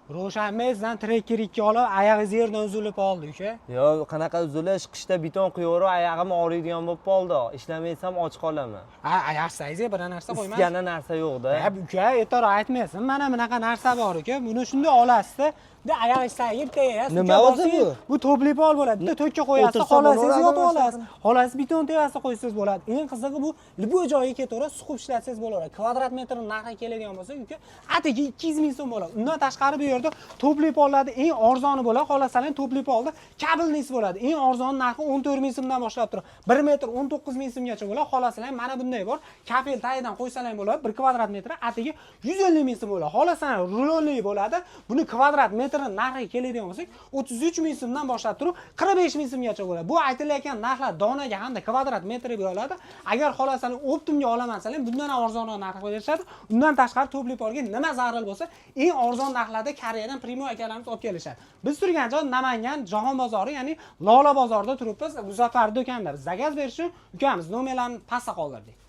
Ro'shanbek, Trekker 2 olib, oyog'ingiz yerdan uzilib qoldi, uka. Yo, qanaqa uzilish? Qishda beton quyaverib, oyog'im og'riydigan bo'lib qoldi. Ishlamasam och qolaman. Ha, yaxshisangizga bir narsa qo'ymas. Isitgani narsa yo'q-da. Ha, uka, ertaroq aytmaysiz. Mana bunaqa narsa bor, uka. Buni shunday olasizda, bunday oyog'ingiz tagiga bitta yeyasiz. Nima Uka, o'zi bosangiz, bu? Bu тёплый pol bo'ladi. Bitta tokka qo'yasiz, O'tirsa xolasangiz bo'laveradimi yotib o'sha? olasiz. Xolasiz beton tevasida qo'ysangiz bo'ladi. Eng qizig'i, bu любой joyga ketaveradi, suqib ishlatsangiz bo'laveradi. Kvadrat metr narxi keladigan bo'lsa, uka, atigi 200 ming so'm bo'ladi. Undan tashqari, bu yerda тёплый pollarni eng arzoni bo'ladi. Xohlasangiz, тёплый polda кабельный si bo'ladi. Eng arzon narxi 14 ming so'mdan boshlab turib, 1 metr 19 ming so'mgacha bo'ladi. Xohlasangiz, mana bunday bor. Kafel tagidan qo'ysalar ham bo'ladi. 1 kvadrat metri atigi 150 ming so'm bo'ladi. Xohlasangiz, rulonli bo'ladi. Buni kvadrat metri narxiga keladigan bo'lsak, 33 ming so'mdan boshlab turib 45 ming so'mgacha bo'ladi. Bu aytilayotgan narxlar donaga hamda kvadrat metriga bo'ladi. Agar xohlasangiz, оптом ga olaman desangiz, bundan ham arzonroq narx berishadi. Undan tashqari, тёплый polga nima zarur bo'lsa, eng arzon narxlarda Koreyadan прямой akalarimiz olib kelishadi. Biz turgan joy Namangan Jahon bozori, ya'ni Lola bozorida turibmiz. Muzaffar do'konda. Biz заказ berish uchun ukamiz nomerlarini pastda qoldirdik.